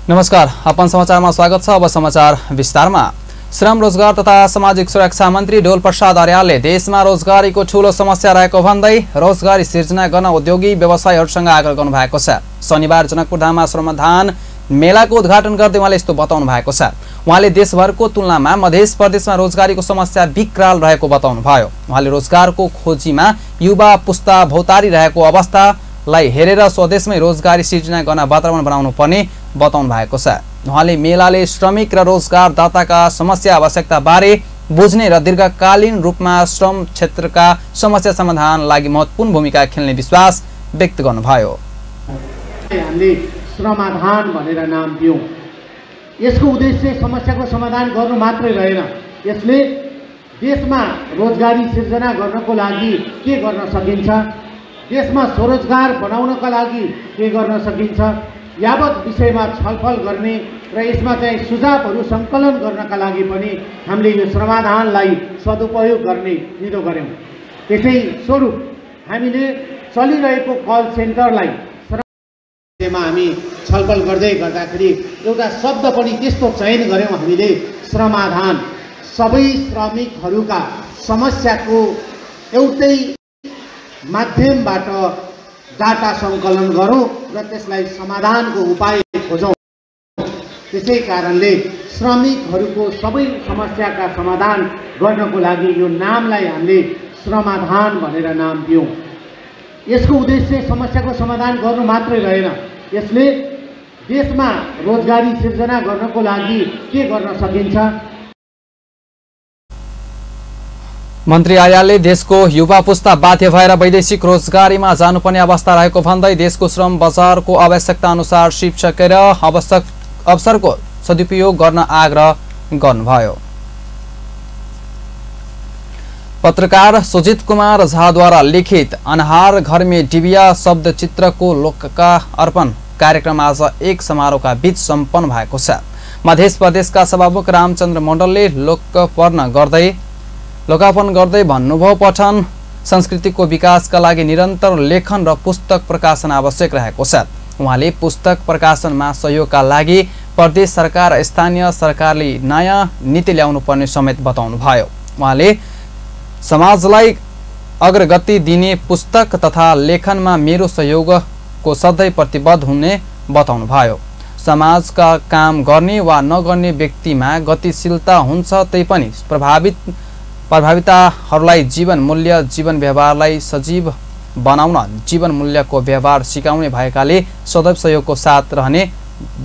नमस्कार, अपन समाचारमा स्वागत छ। अब समाचार विस्तारमा। श्रम, रोजगार तथा सामाजिक सुरक्षा मन्त्री ढोल प्रसाद अर्यालले देशमा रोजगारीको ठूलो समस्या रहेको भन्दै रोजगारी सिर्जना गर्न उद्योगी व्यवसायीहरूसँग आग्रह गर्नु भएको छ। शनिबार जनकपुरधाममा श्रमदान मेलाको उद्घाटन गर्दै उहाँले यस्तो बताउनु भएको छ। उहाँले देशभरको तुलनामा मध्य प्रदेशमा रोजगारीको समस्या विकराल रहेको बताउनु भयो। उहाँले रोजगारको खोजीमा युवा पुस्ता भौतारी रहेको अवस्थालाई हेरेर स्वदेशमै रोजगारी सिर्जना गर्न वातावरण बनाउनु पर्ने बताउनु भएको छ। उहाँले मेलाले श्रमिक र रोजगारदाताका समस्या आवश्यकता बारे बुझ्ने र दीर्घकालीन रूपमा श्रम क्षेत्रका समस्या समाधान लागि महत्त्वपूर्ण भूमिका खेल्ने विश्वास व्यक्त गर्नुभयो। हामीले श्रमदान भनेर नाम दियौं। यसको उद्देश्य समस्याको समाधान गर्नु मात्रै रहेन, यसले देशमा रोजगारी सिर्जना गर्नको लागि के गर्न सकिन्छ, देशमा स्वरोजगार बनाउनका लागि के गर्न सकिन्छ, यावत विषयमा छलफल गर्ने र यसमा चाहिँ सुझावहरू सङ्कलन गर्नका लागि पनि हामीले यो श्रमदानलाई सदुपयोग गर्ने निधो गर्यौं। त्यसै स्वरूप हामीले चलिरहेको कल सेन्टरलाई हामी छलफल गर्दै गर्दाखेरि एउटा शब्द पनि त्यस्तो चयन गर्यौं हामीले, श्रमदान। सबै श्रमिकहरूका समस्याको एउटै माध्यमबाट डाटा सङ्कलन गरौँ र त्यसलाई समाधानको उपाय खोजौँ। त्यसै कारणले श्रमिकहरूको सबै समस्याका समाधान गर्नको लागि यो नामलाई हामीले श्रमदान भनेर नाम दियौं। यसको उद्देश्य समस्याको समाधान गर्नु मात्रै रहेन, यसले देशमा रोजगारी सिर्जना गर्नको लागि के गर्न सकिन्छ। मन्त्री आर्यालले देशको युवा पुस्ता बाध्य भएर वैदेशिक रोजगारीमा जानुपर्ने अवस्था रहेको भन्दै देशको श्रम बजारको आवश्यकता अनुसार सिप सकेर आवश्यक अवसरको सदुपयोग गर्न आग्रह गर्नुभयो। पत्रकार सुजित कुमार झाद्वारा लिखित अनहार घर में डिबिया शब्द चित्रको लोकका अर्पण कार्यक्रम आज एक समारोहका बीच सम्पन्न भएको छ। मध्य प्रदेशका सभामुख रामचन्द्र मण्डलले लोकार्पण गर्दै भन्नुभयो, पठन संस्कृतिको विकासका लागि निरन्तर लेखन र पुस्तक प्रकाशन आवश्यक रहेको छ। उहाँले पुस्तक प्रकाशनमा सहयोगका लागि प्रदेश सरकार र स्थानीय सरकारले नयाँ नीति ल्याउनु पर्ने समेत बताउनुभयो। उहाँले समाजलाई अग्रगति दिने पुस्तक तथा लेखनमा मेरो सहयोगको सधैँ प्रतिबद्ध हुने बताउनुभयो। समाजका काम गर्ने वा नगर्ने व्यक्तिमा गतिशीलता हुन्छ, तै पनि प्रभावितहरूलाई जीवन मूल्य जीवन व्यवहारलाई सजीव बनाउन जीवन मूल्यको व्यवहार सिकाउने भएकाले सदैव सहयोगको साथ रहने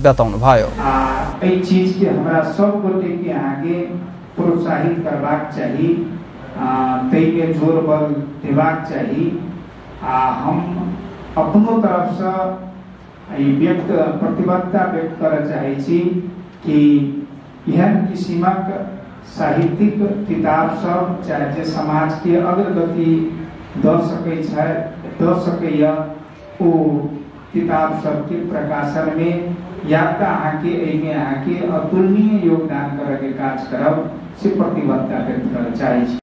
बताउनुभयो। एई चीज के हमरा सब गोटे के आगे प्रोत्साहित करबाक चाही, तई में जोर बल देबाक चाही। हम अपनो तरफ से व्यक्त प्रतिबद्धता व्यक्त करय चाहै छी कि एहन किसिमक साहित्यिक किताब सब चाहे जे समाज के अग्रगति द सकैया ओ किताब सब के प्रकाशन में यात्रा आके एमे आके अतुलनीय योगदान करे के काज करब से प्रतिबद्धता व्यक्त करय चाहै छी।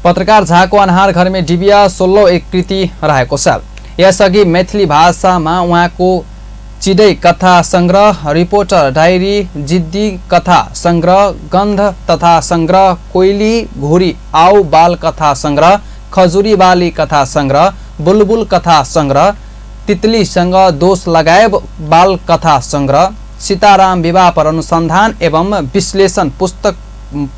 पत्रकार झाको अनहार घर में डिबिया 16 एक कृति रहेको छ। यसअघि मैथिली भाषामा उहाँको चिडै कथा संग्रह, रिपोर्टर डायरी, जिद्दी कथा संग्रह, गन्ध तथा संग्रह, कोइली घुरी आउ बाल कथा संग्रह, खजुरी बाली कथा संग्रह, बुलबुल कथा संग्रह, तितलीसँग दोष लगायब बाल कथा संग्रह, सीताराम विवाह पर अनुसन्धान एवं विश्लेषण पुस्तक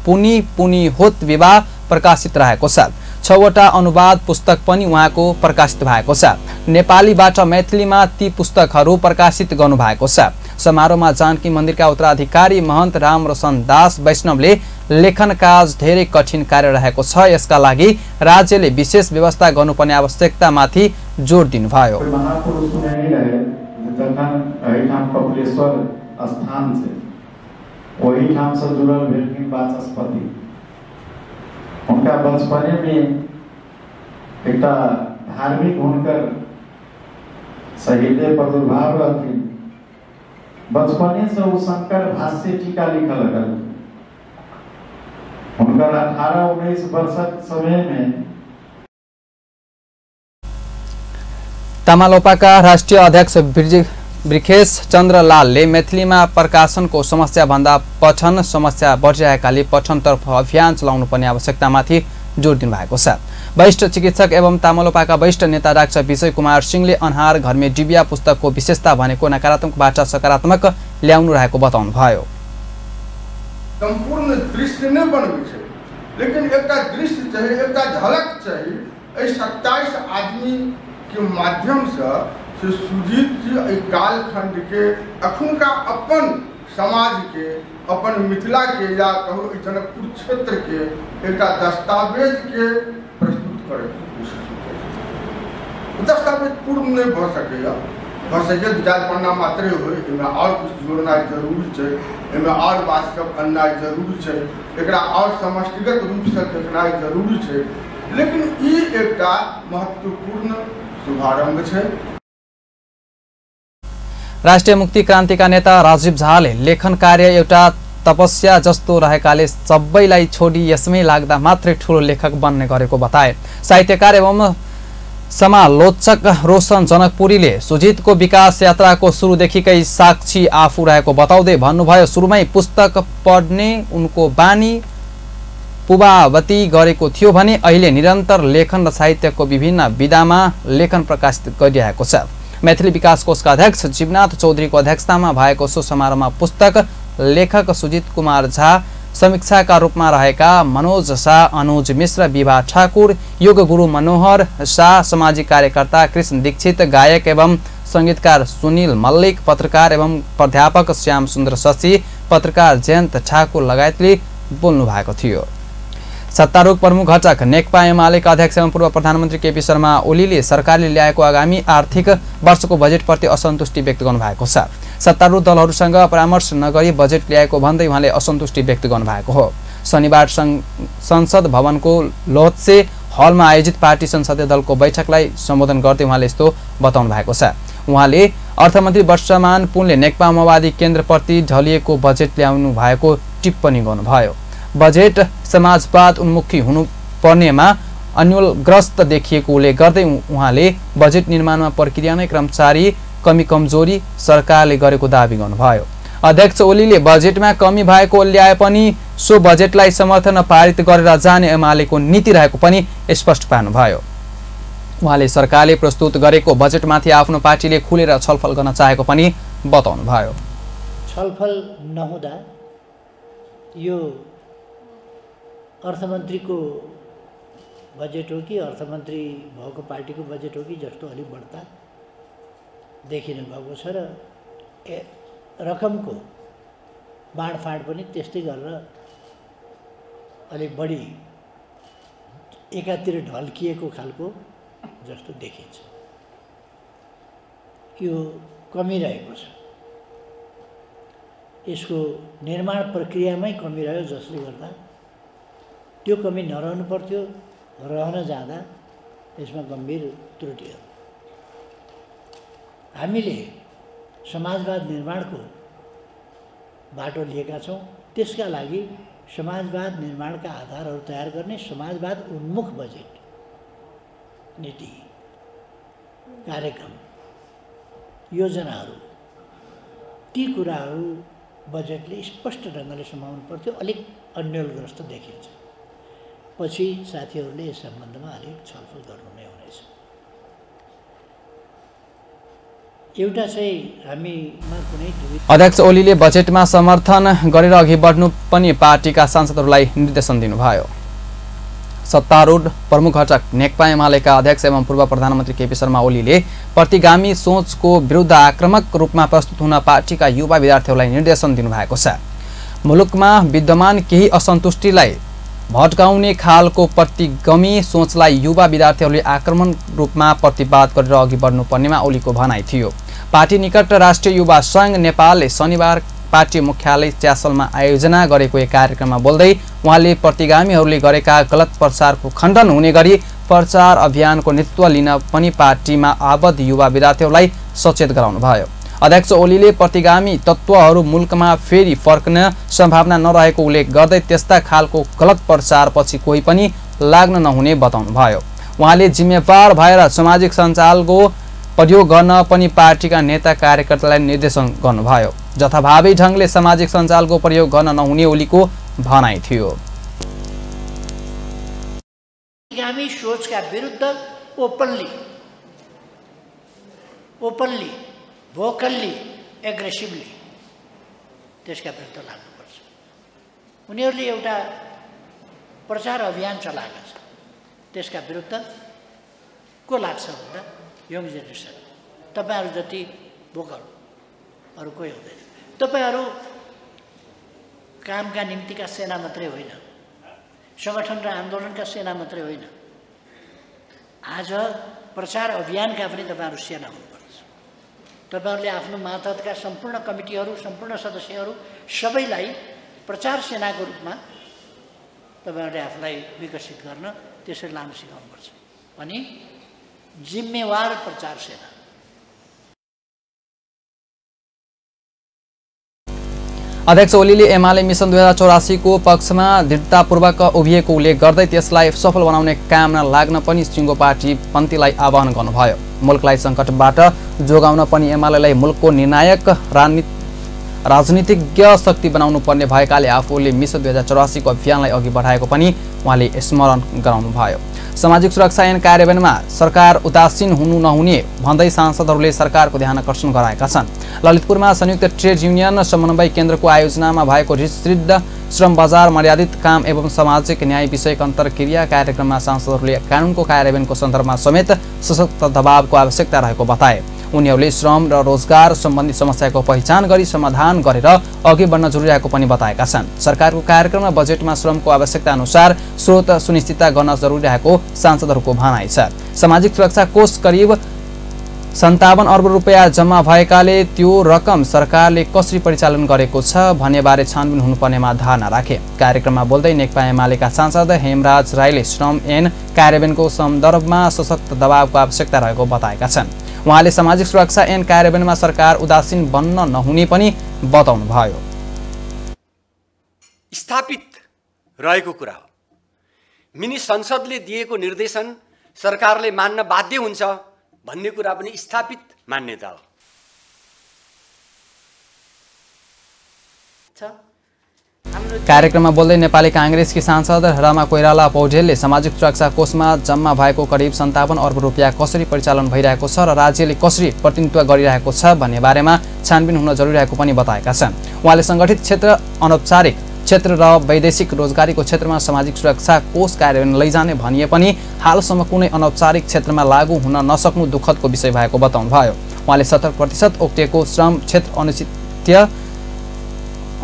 पुनी पुनी होत विवाह प्रकाशित रहेको छ। 6वटा अनुवाद पुस्तक पनि उहाँको प्रकाशित भएको छ। नेपालीबाट मैथिलीमा ती पुस्तकहरू प्रकाशित गर्नु भएको छ। समारोहमा जानकी मन्दिरका उत्तराधिकारी महन्त रामरोशन दास वैष्णवले लेखन काज धेरै कठिन कार्य रहेको छ, यसका लागि राज्यले विशेष व्यवस्था गर्नुपर्ने आवश्यकतामाथि जोड दिनुभयो। उनका बचपने में एक धार्मिक हुनकर शहीदे प्रादुर्भाव रहथिन। बचपने से वो शंकर भाष्य टीका लिखल गल। उनकर 18-19 वर्षक समय में तामालोपाका राष्ट्रिय अध्यक्ष ब्रिखेश चन्द्रलालले मैथिलीमा प्रकाशनको समस्याभन्दा पठन समस्या बढिरहेकाले पठनतर्फ अभियान चलाउनु पर्ने आवश्यकतामाथि जोड दिनुभएको छ। वरिष्ठ चिकित्सक एवं तामलोपाका वरिष्ठ नेता डाक्टर विजय कुमार सिंहले अन्हार घरमे डिबिया पुस्तकको विशेषता भनेको नकारात्मकबाट सकारात्मक ल्याउनु रहेको बताउनुभयो। संपूर्ण दृश्य नहीं बनबै छै, लेकिन एकटा दृश्य चाहिए, एकटा झलक चाहिए। 27 आदमी के माध्यम से सुजीत जी कालखंड के अखुनका अपन समाज के, अपन मिथिला के या कहू जनकपुर क्षेत्र के एक दस्तावेज के प्रस्तुत करे। दस्तावेज पूर्ण नहीं भ सके, 2-4 पन्ना मात्रे हो, और कुछ जोड़ना जरूरी है, इनमें और बात सब अन्ना जरूरी है, एकरा और समष्टिगत रूप से देखना जरूरी है। लेकिन ये एक महत्वपूर्ण शुभारंभ है। राष्ट्रिय मुक्ति क्रान्तिका नेता राजीव झाले लेखन कार्य एउटा तपस्या जस्तो रहेकाले सबैलाई छोडी यसमै लाग्दा मात्रै ठूलो लेखक बन्ने गरेको बताए। साहित्यकार एवं समालोचक रोशन जनकपुरीले सुजितको विकास यात्राको सुरुदेखिकै साक्षी आफू रहेको बताउँदै भन्नुभयो, सुरुमै पुस्तक पढ्ने उनको बानी पुबावती गरेको थियो भने अहिले निरन्तर लेखन र साहित्यको विभिन्न विधामा लेखन प्रकाशित गरिरहेको छ। मैथिली विकास कोषका अध्यक्ष जीवनाथ चौधरीको अध्यक्षतामा भएको सो समारोहमा पुस्तक लेखक सुजित कुमार झा, समीक्षाका रूपमा रहेका मनोज शाह, अनुज मिश्र, विभा ठाकुर, योग गुरु मनोहर शाह, सामाजिक कार्यकर्ता कृष्ण दीक्षित, गायक एवं संगीतकार सुनील मल्लिक, पत्रकार एवं प्राध्यापक श्याम सुन्दर शशी, पत्रकार जयन्त ठाकुर लगायतले बोल्नु भएको थियो। सत्तारूढ प्रमुख घटक नेकपा एमालेका अध्यक्ष एवं पूर्व प्रधानमन्त्री केपी शर्मा ओलीले सरकारले ल्याएको आगामी आर्थिक वर्षको बजेटप्रति असन्तुष्टि व्यक्त गर्नुभएको छ। सत्तारूढ दलहरूसँग परामर्श नगरी बजेट ल्याएको भन्दै उहाँले असन्तुष्टि व्यक्त गर्नुभएको हो। शनिबार संसद भवनको लोहत्से हलमा आयोजित पार्टी संसदीय दलको बैठकलाई सम्बोधन गर्दै उहाँले यस्तो बताउनु भएको छ। उहाँले अर्थमन्त्री वर्षमान पुनले नेकपा माओवादी केन्द्रप्रति ढलिएको बजेट ल्याउनु भएको टिप्पणी गर्नुभयो। बजेट समाजवाद उन्मुखी हुनुपर्नेमा अन्यलग्रस्त देखिएकोले गर्दै उहाँले बजेट निर्माणमा प्रक्रिया नै कर्मचारी कमी कमजोरी सरकारले गरेको दाबी गर्नुभयो। अध्यक्ष ओलीले बजेटमा कमी भएको ल्याए पनि सो बजेटलाई समर्थन पारित गरेर जाने एमालेको नीति रहेको पनि स्पष्ट पार्नुभयो। उहाँले सरकारले प्रस्तुत गरेको बजेटमाथि आफ्नो पार्टीले खुलेर छलफल गर्न चाहेको पनि बताउनुभयो। छलफल नहुँदा यो अर्थमन्त्रीको बजेट हो कि अर्थमन्त्री भएको पार्टीको बजेट हो कि जस्तो अलिक बढ्ता देखिनु भएको छ र रकमको बाँडफाँड पनि त्यस्तै गरेर अलिक बढी एकातिर ढल्किएको खालको जस्तो देखिन्छ। यो कमी रहेको छ, यसको निर्माण प्रक्रियामै कमी रह्यो जसले गर्दा त्यो कमी नरहनु पर्थ्यो, रहन जाँदा यसमा गम्भीर त्रुटिहरू। हामीले समाजवाद निर्माणको बाटो लिएका छौँ, त्यसका लागि समाजवाद निर्माणका आधारहरू तयार गर्ने समाजवाद उन्मुख बजेट नीति कार्यक्रम योजनाहरू ती कुराहरू बजेटले स्पष्ट ढङ्गले समाउनु पर्थ्यो। अलिक अन्यलग्रस्त देखिन्छ। पछि साथीहरूले यस सम्बन्धमा अलिक छलफल गर्नु नै हुनेछ। एउटा चाहिँ हामीमा कुनै अध्यक्ष ओलीले बजेटमा समर्थन गरेर अघि बढ्नु पनि पार्टीका सांसदहरूलाई निर्देशन दिनुभयो। सत्तारूढ प्रमुख घटक नेकपा एमालेका अध्यक्ष एवं पूर्व प्रधानमन्त्री केपी शर्मा ओलीले प्रतिगामी सोचको विरुद्ध आक्रामक रूपमा प्रस्तुत हुन पार्टीका युवा विद्यार्थीहरूलाई निर्देशन दिनुभएको छ। मुलुकमा विद्यमान केही असन्तुष्टिलाई भट्काउने खालको प्रतिगामी सोचलाई युवा विद्यार्थीहरूले आक्रामक रूपमा प्रतिवाद गरेर अघि बढ्नुपर्नेमा ओलीको भनाइ थियो। पार्टी निकट राष्ट्रिय युवा संघ नेपालले शनिबार पार्टी मुख्यालय च्यासलमा आयोजना गरेको एक कार्यक्रममा बोल्दै उहाँले प्रतिगामीहरूले गरेका गलत प्रचारको खण्डन हुने गरी प्रचार अभियानको नेतृत्व लिन पनि पार्टीमा आबद्ध युवा विद्यार्थीहरूलाई सचेत गराउनुभयो। अध्यक्ष ओलीले प्रतिगामी तत्त्वहरू मुलुकमा फेरि फर्कन सम्भावना नरहेको उल्लेख गर्दै त्यस्ता खालको गलत प्रचारपछि कोही पनि लाग्न नहुने बताउनुभयो। उहाँले जिम्मेवार भएर सामाजिक सञ्जालको प्रयोग गर्न पनि पार्टीका नेता कार्यकर्तालाई निर्देशन गर्नुभयो। जथाभावी ढङ्गले सामाजिक सञ्जालको प्रयोग गर्न नहुने ओलीको भनाइ थियो। आगामी सोचका विरुद्ध ओपनली भोकल्ली एग्रेसिभली त्यसका विरुद्ध लाग्नुपर्छ। उनीहरूले एउटा प्रचार अभियान चलाएका छ, त्यसका विरुद्ध को लाग्छ भन्दा यङ जेनेरेसन। तपाईँहरू जति भोकल अरू कोही हुँदैन। तपाईँहरू कामका निम्तिका सेना मात्रै होइन, सङ्गठन र आन्दोलनका सेना मात्रै होइन, आज प्रचार अभियानका पनि तपाईँहरू सेना हुनुपर्छ। तपाईँहरूले आफ्नो मातहतका सम्पूर्ण कमिटीहरू, सम्पूर्ण सदस्यहरू सबैलाई प्रचार सेनाको रूपमा तपाईँहरूले आफूलाई विकसित गर्न त्यसरी लान सिकाउनुपर्छ। अनि जिम्मेवार प्रचार सेना। अध्यक्ष ओलीले एमाले मिसन 2084 को पक्षमा दृढतापूर्वक उभिएको उल्लेख गर्दै त्यसलाई सफल बनाउने काममा लाग्न पनि सिङ्गो पार्टी पन्थीलाई आह्वान गर्नुभयो। मुलुकलाई सङ्कटबाट जोगाउन पनि एमालेलाई मुलुकको निर्णायक राजनीतिज्ञ शक्ति बनाउनु पर्ने भएकाले आफूले मिसन 2084 को अभियानलाई अघि बढाएको पनि उहाँले स्मरण गराउनुभयो। सामाजिक सुरक्षा ऐन कार्यान्वयनमा सरकार उदासीन हुनु नहुने भन्दै सांसदहरूले सरकारको ध्यान आकर्षण गराएका छन्। ललितपुरमा संयुक्त ट्रेड युनियन समन्वय केन्द्रको आयोजनामा भएको रिसिद्ध श्रम बजार मर्यादित काम एवं सामाजिक न्याय विषयक अन्तर्क्रिया कार्यक्रममा सांसदहरूले कानुनको कार्यान्वयनको सन्दर्भमा समेत सशक्त दबावको आवश्यकता रहेको बताए। उनीहरूले श्रम र रोजगार सम्बन्धी समस्याको पहिचान गरी समाधान गरेर अघि बढ्न जरुरी रहेको पनि बताएका छन्। सरकारको कार्यक्रममा बजेटमा श्रमको आवश्यकता अनुसार स्रोत सुनिश्चित गर्न जरुरी रहेको सांसदहरूको भनाइ छ। सामाजिक सुरक्षा कोष करिब 57 अर्ब रुपियाँ जम्मा भएकाले त्यो रकम सरकारले कसरी परिचालन गरेको छ भन्नेबारे छानबिन हुनुपर्नेमा धारणा राखे। कार्यक्रममा बोल्दै नेकपा एमालेका सांसद हेमराज राईले श्रम ऐन कार्यान्वयनको सन्दर्भमा सशक्त दबावको आवश्यकता रहेको बताएका छन्। उहाँले सामाजिक सुरक्षा ऐन कार्यान्वयनमा सरकार उदासीन बन्न नहुने पनि बताउनुभयो। स्थापित रहेको कुरा हो। मिनी संसदले दिएको निर्देशन सरकारले मान्न बाध्य हुन्छ भन्ने कुरा पनि स्थापित मान्यता हो। कार्यक्रममा बोल्दै नेपाली कांग्रेसकी सांसद रामा कोइराला पौडेलले सामाजिक सुरक्षा कोषमा जम्मा भएको करिब 57 अर्ब रुपियाँ कसरी परिचालन भइरहेको छ र राज्यले कसरी प्रतिनिधित्व गरिरहेको छ भन्ने बारेमा छानबिन हुन जरुरी रहेको पनि बताएका छन्। उहाँले संगठित क्षेत्र, अनौपचारिक क्षेत्र र वैदेशिक रोजगारीको क्षेत्रमा सामाजिक सुरक्षा कोष कार्यान्वयन लैजाने भनिए पनि हालसम्म कुनै अनौपचारिक क्षेत्रमा लागू हुन नसक्नु दुःखदको विषय भएको बताउनुभयो। उहाँले 70% ओक्टिएको श्रम क्षेत्र अनिश्चित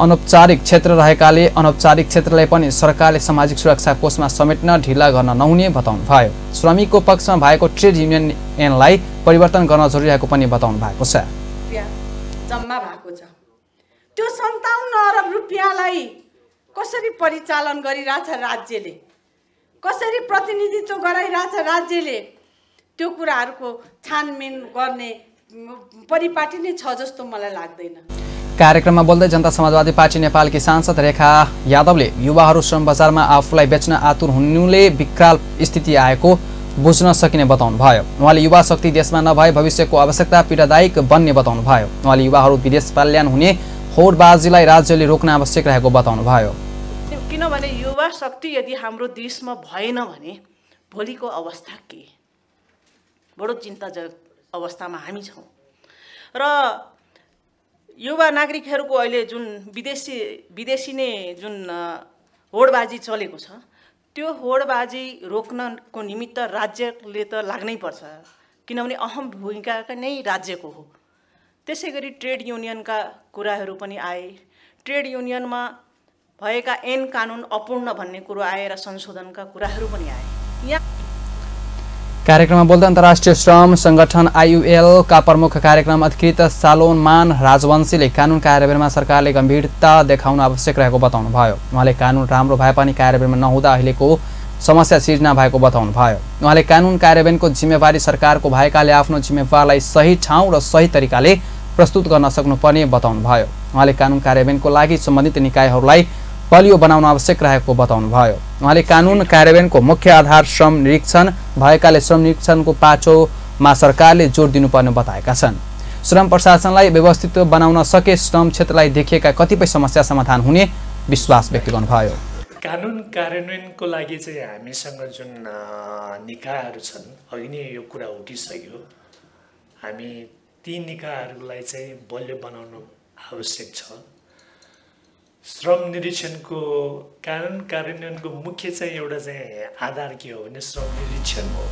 अनौपचारिक क्षेत्र रहेकाले अनौपचारिक क्षेत्रलाई पनि सरकारले सामाजिक सुरक्षा कोषमा समेट्न ढिला गर्न नहुने बताउनुभयो। श्रमिकको पक्षमा भएको ट्रेड युनियन ऐनलाई परिवर्तन गर्न जरुरी रहेको पनि बताउनु भएको छ। जम्मा भएको छ त्यो 57 अर्ब रुपियाँलाई कसरी परिचालन गरिरहेछ राज्यले, कसरी प्रतिनिधित्व गराइरहेछ राज्यले, त्यो कुराहरूको छानबिन गर्ने परिपाटी नै छ जस्तो मलाई लाग्दैन। कार्यक्रममा बोल्दै जनता समाजवादी पार्टी नेपालकी सांसद रेखा यादवले युवाहरू श्रम बजारमा आफूलाई बेच्न आतुर हुनुले विकराल स्थिति आएको बुझ्न सकिने बताउनुभयो। उहाँले युवा शक्ति देशमा नभए भविष्यको आवश्यकता पीडादायक बन्ने बताउनुभयो। उहाँले युवाहरू विदेश पलायन हुने होडबाजीलाई राज्यले रोक्न आवश्यक रहेको बताउनुभयो। किनभने युवा शक्ति यदि हाम्रो देशमा भएन भने भोलिको अवस्था के? बडो चिन्ताजनक अवस्थामा हामी छौँ र युवा नागरिकहरूको अहिले जुन विदेशी नै जुन होडबाजी चलेको छ त्यो होडबाजी रोक्नको निमित्त राज्यले त लाग्नै पर्छ, किनभने अहम भूमिका नै राज्यको हो। त्यसै गरी ट्रेड युनियनका कुराहरू पनि आए। ट्रेड युनियनमा भएका ऐन कानुन अपूर्ण भन्ने कुरो आए र संशोधनका कुराहरू पनि आए। कार्यक्रममा बोल्दै अन्तर्राष्ट्रिय श्रम संगठन IUL का प्रमुख कार्यक्रम अधिकृत सालोमान राजवंशीले कानुन कार्यान्वयनमा सरकारले गम्भीरता देखाउन आवश्यक रहेको बताउनुभयो। उहाँले कानुन राम्रो भए पनि कार्यान्वयनमा नहुँदा अहिलेको समस्या सिर्जना भएको बताउनुभयो। उहाँले कानुन कार्यान्वयनको जिम्मेवारी सरकारको भएकाले आफ्नो जिम्मेवारलाई सही ठाउँ र सही तरिकाले प्रस्तुत गर्न सक्नुपर्ने बताउनुभयो। उहाँले कानुन कार्यान्वयनको लागि सम्बन्धित निकायहरूलाई बलियो बनाउन आवश्यक रहेको बताउनुभयो। उहाँले कानुन कार्यान्वयनको मुख्य आधार श्रम निरीक्षण भएकाले श्रम निरीक्षणको पाछो मा सरकारले जोड दिनुपर्ने बताएका छन्। श्रम प्रशासनलाई व्यवस्थित बनाउन सके श्रम क्षेत्रलाई देखिएका कतिपय समस्या समाधान हुने विश्वास व्यक्त गर्नुभयो। कानुन कार्यान्वयनको लागि चाहिँ हामीसँग जुन निकायहरू छन्, अघि नै यो कुरा उठिसक्यो, हामी ती निकायहरूलाई चाहिँ बलियो बनाउनु आवश्यक छ। श्रम निरीक्षणको कानुन कार्यान्वयनको मुख्य चाहिँ एउटा चाहिँ आधार के हो भने श्रम निरीक्षण हो।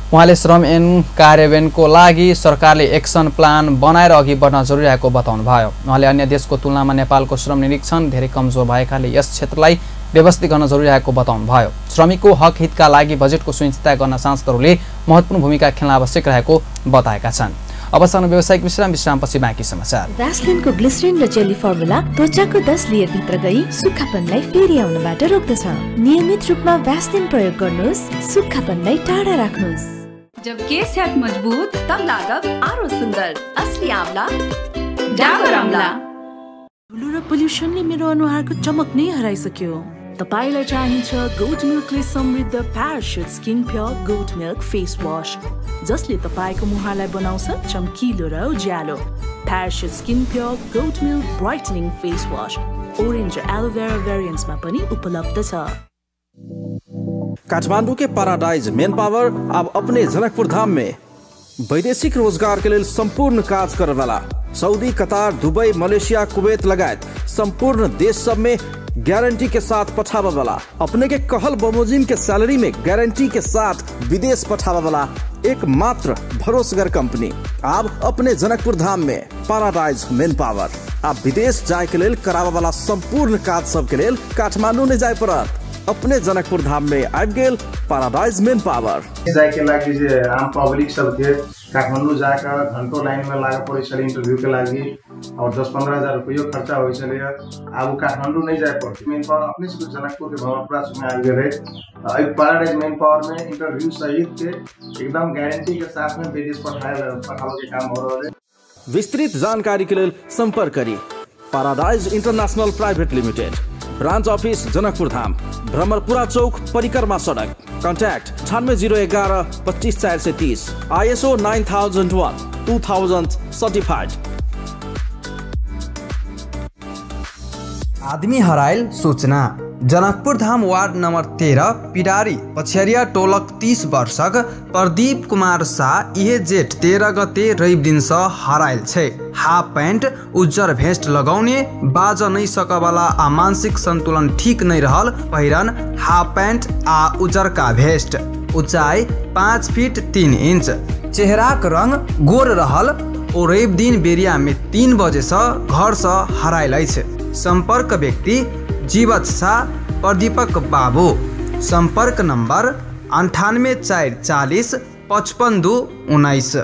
उहाँले श्रम ऐन कार्यान्वयनको लागि सरकारले एक्सन प्लान बनाएर अघि बढ्न जरुरी रहेको बताउनुभयो। उहाँले अन्य देशको तुलनामा नेपालको श्रम निरीक्षण धेरै कमजोर भएकाले यस क्षेत्रलाई व्यवस्थित गर्न जरुरी रहेको बताउनुभयो। श्रमिकको हक हितका लागि बजेटको सुनिश्चितता गर्न सांसदहरूले महत्त्वपूर्ण भूमिका खेल्न आवश्यक रहेको बताएका छन्। अब सानो व्यावसायिक विश्रामपछि बाँकी समाचार। भ्यासलिनको ग्लिसरिन र जेली फर्मुला त्वचाको 10 लेयर भित्र गई सुक्खापनलाई फेरि आउनबाट रोक्दछ। नियमित रूपमा भ्यासलिन प्रयोग गर्नुहोस्, सुक्खापनलाई टाढा राख्नुहोस्। जब केस है मजबूत तब लागत आरो सुंदर। असली आंवला डाबर आंवला। धुलो र पोल्युसनले मेरो अनुहारको चमक नै हराइसक्यो। तपाईलाई चाहिन्छ गोट मिल्कले समृद्ध Parachute skin pure goat milk face wash, जसले तपाईको मुहारलाई बनाउँछ चम्किलो र उज्यालो। Parachute skin pure goat milk brightening face wash orange र एलोभेरा भेरिएन्ट्समा पनि उपलब्ध छ। काठमांडू के पैराडाइज मेन पावर अब अपने जनकपुर धाम में वैदेशिक रोजगार के लिए संपूर्ण कार्य करे वाला Saudi, Qatar, Dubai, Malaysia, Kuwait लगायत संपूर्ण देश सब में गारंटी के साथ पठावा वाला, अपने के कहल बमोजिम के सैलरी में गारंटी के साथ विदेश पठावा वाला एकमात्र भरोसेगर कंपनी अब अपने जनकपुर धाम में पैराडाइज मेन पावर। आप विदेश जाए के लिए करावा वाला संपूर्ण कार्य सब के लिए काठमांडू ने जाए पड़त। अपने जनकपुर धाम में आबि गेल पैराडाइज मेन पावर। जाए के लागि जे आम पब्लिक सब थे काठमांडू जाकर घंटों लाइन में लागे पड़े छे इंटरव्यू के लागि और 10-15 हजार रुपया खर्चा हो छे। अब काठमांडू नहीं जाए पड़े। मेन पावर अपने से जनकपुर के भवनपुरा में आबि गेल है। पैराडाइज मेन पावर में इंटरव्यू सहित के एकदम गारंटी के साथ में विदेश पठावे के काम हो रहा है। विस्तृत जानकारी के लिए संपर्क करिए paradise international private limited, branch office Janakpur Dham, Bhramarpura चौक, परिक्रमा सड़क। Contact 9801 25430, ISO 9001 20certified। आदमी हराइल सूचना। जनकपुर धाम वार्ड नंबर 13 पिडारी पछिया टोलक 30 वर्षक प्रदीप कुमार शाह इहे जेठ 13 गते रवि दिन से हराइल छे। हाफ पैंट उज्जर भेस्ट लगाउने, बाज नहीं सकवाला आ मानसिक संतुलन ठीक नहीं रहल, पहिरन हाफ पैंट आ उज्जर का भेस्ट, ऊंचाई 5 फीट 3 इंच, चेहरा का रंग गोर रहल और रवि दिन बेरिया में 3 बजे से घर से हराइल छे। संपर्क व्यक्ति जीवत शाह, प्रदीपक बाबू। संपर्क नंबर 98 440 55 2 19।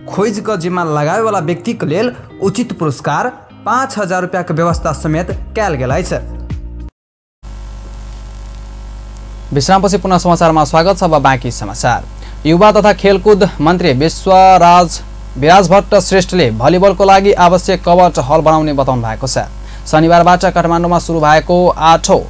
खोज का जिम्मा लगाए वाला व्यक्ति के लेल उचित पुरस्कार 5000 रुपया के व्यवस्था समेत कैल गेल छे। विश्रामपछि पुनः समाचारमा स्वागत छ। अब बाँकी समाचार। युवा तथा खेलकुद मन्त्री विराज भट्ट श्रेष्ठले भलिबलको लागि आवश्यक कवर हल बनाउने बताउनु भएको छ। शनिबारबाट काठमाडौँमा सुरु भएको 8औं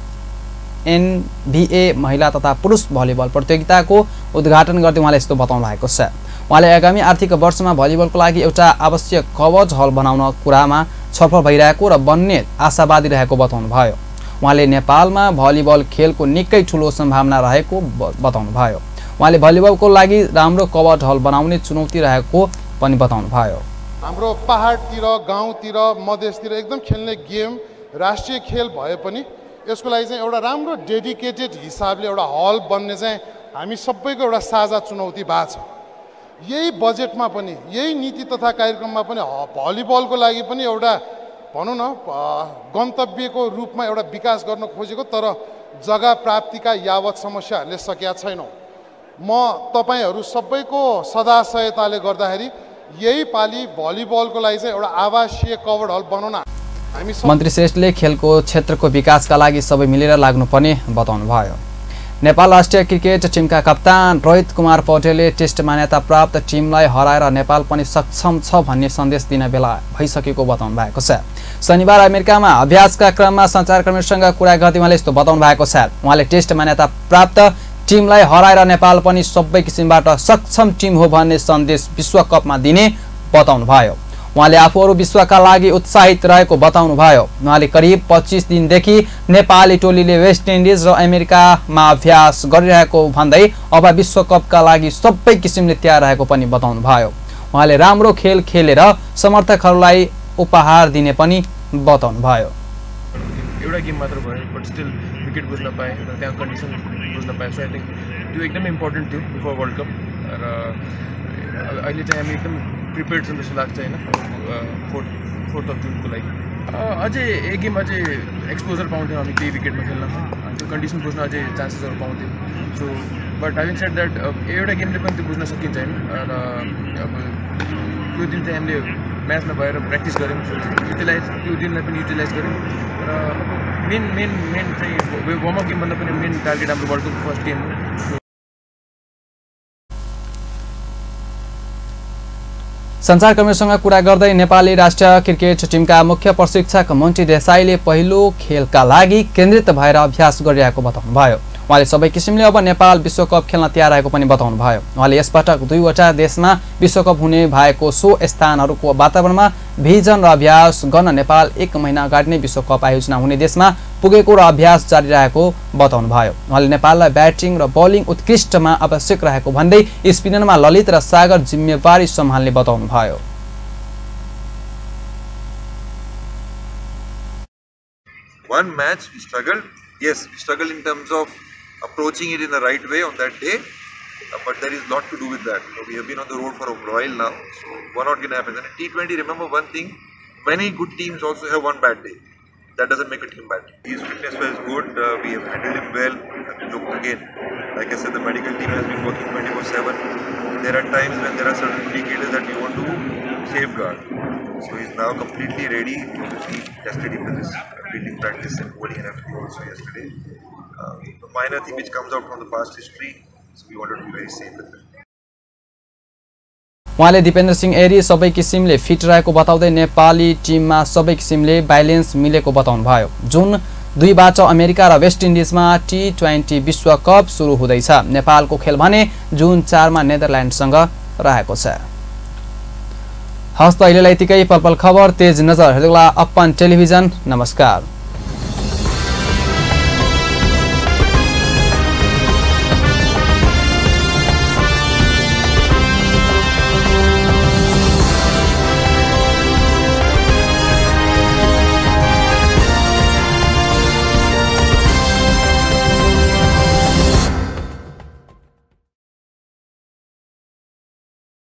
NBA महिला तथा पुरुष भलिबल प्रतियोगिताको उद्घाटन गर्दै उहाँले यस्तो बताउनु भएको छ। उहाँले आगामी आर्थिक वर्षमा भलिबलको लागि एउटा आवश्यक कवच हल बनाउन कुरामा छलफल भइरहेको र बन्ने आशावादी रहेको बताउनुभयो। उहाँले नेपालमा भलिबल खेलको निकै ठुलो सम्भावना रहेको बताउनुभयो। उहाँले भलिबलको लागि राम्रो कवच हल बनाउने चुनौती रहेको पनि बताउनुभयो। हाम्रो पहाडतिर, गाउँतिर, मधेसतिर एकदम खेल्ने गेम राष्ट्रिय खेल भए पनि यसको लागि चाहिँ एउटा राम्रो डेडिकेटेड हिसाबले एउटा हल बन्ने चाहिँ हामी सबैको एउटा साझा चुनौती भएको छ। यही बजेटमा पनि, यही नीति तथा कार्यक्रममा पनि भलिबलको लागि पनि एउटा भनौँ न गन्तव्यको रूपमा एउटा विकास गर्न खोजेको, तर जग्गा प्राप्तिका यावत समस्याहरूले सकेका छैनौँ। म तपाईहरू सबैको सदा सहायताले गर्दाखेरि यही पाली भलिबलको लागि चाहिँ एउटा आवासीय कभर हल बनाउन हामी मन्त्री श्रेष्ठले खेलको क्षेत्रको विकासका लागि सबै मिलेर लाग्नुपर्ने बताउनुभयो। नेपाल राष्ट्रिय क्रिकेट टिमका कप्तान रोहित कुमार पौडेलले टेस्ट मान्यता प्राप्त टिमलाई हराएर नेपाल पनि सक्षम छ भन्ने सन्देश दिन बेला भइसकेको बताउनु भएको छ। शनिबार अमेरिकामा अभ्यासका क्रममा सञ्चारकर्मीसँग कुरा गर्दै उहाँले यस्तो बताउनु भएको छ। उहाँले टेस्ट मान्यता प्राप्त टिमलाई हराएर नेपाल पनि सबै किसिमबाट सक्षम टिम हो भन्ने सन्देश विश्वकपमा दिने बताउनुभयो। उहाँले आफूहरू विश्वका लागि उत्साहित रहेको बताउनुभयो। उहाँले करिब 25 दिनदेखि नेपाली टोलीले वेस्ट इन्डिज र अमेरिकामा अभ्यास गरिरहेको भन्दै अब विश्वकपका लागि सबै किसिमले तयार रहेको पनि बताउनुभयो। उहाँले राम्रो खेल खेलेर समर्थकहरूलाई उपहार दिने पनि बताउनुभयो। एउटा गेम मात्र भयो बट स्टिल विकेट बुझ्न पाएँ र त्यहाँ कन्डिसन बुझ्न पाएँ। सो आई थिङ्क त्यो एकदम इम्पोर्टेन्ट थियो बिफोर वर्ल्ड कप र अहिले चाहिँ हामी एकदम प्रिपेयर्ड छौँ जस्तो लाग्छ होइन 4 जुनको लागि। अझै एक गेम अझै एक्सपोजर पाउँथ्यौँ हामी त्यही विकेटमा खेल्नमा, त्यो कन्डिसन बुझ्न अझै चान्सेसहरू पाउँथ्यौँ। So but having shed that एउटा गेमले पनि त्यो बुझ्न सकिन्छ होइन। र अब त्यो दिन चाहिँ हामीले म्याचमा भएर प्र्याक्टिस गऱ्यौँ, त्यो दिनलाई पनि युटिलाइज गऱ्यौँ र मेन चाहिँ वार्मअप गेमभन्दा पनि मेन टार्गेट हाम्रो वर्ल्ड कपको फर्स्ट गेम हो। सञ्चारकर्मीसँग कुरा गर्दै नेपाली राष्ट्रिय क्रिकेट टिमका मुख्य प्रशिक्षक मन्टी देसाईले पहिलो खेलका लागि केन्द्रित भएर अभ्यास गरिरहेको बताउनुभयो। उहाँले सबै किसिमले अब नेपाल विश्वकप खेल्न तयार रहेको पनि बताउनुभयो। उहाँले यसपटक 2 वटा देशमा विश्वकप हुने भएको सो स्थानहरूको वातावरणमा भिजन र अभ्यास गर्न नेपाल 1 महिना अगाडि नै विश्वकप आयोजना हुने देशमा पुगेको र अभ्यास जारी रहेको बताउनुभयो। उहाँले नेपाललाई ब्याटिङ र बलिङ उत्कृष्टमा आवश्यक रहेको भन्दै स्पिनरमा ललित र सागर जिम्मेवारी सम्हाल्ने बताउनुभयो। One match we struggled. Yes, we struggled in terms of approaching it in the right way on that day, but there is a lot to do with that. We have been on the road for a while now, so one not going to happen. And in T20, remember one thing, many good teams also have one bad day. That doesn't make a team bad. His fitness was good, we have handled him well. Look again, like I said, the medical team has been working 24/7. There are times when there are certain indicators that we want to safeguard. So he is now completely ready. We tested him with his fielding practice and bowling and everything also yesterday. The minor thing which comes out from the past history, so we wanted to be very safe with him. उहाँले दिपेन्द्र सिंह एरी सबै किसिमले fit रहेको बताउँदै नेपाली टिममा सबै किसिमले balance मिलेको बताउनुभयो। जुन 2बाट अमेरिका र वेस्ट इन्डिजमा T20 विश्वकप सुरु हुँदैछ। नेपालको खेल भने जुन 4मा नेदरल्यान्डसँग रहेको छ। हस्त अहिलेलाई यतिकै पल पल खबर तेज नजर हेर्दै अपन टेलिभिजन। नमस्कार।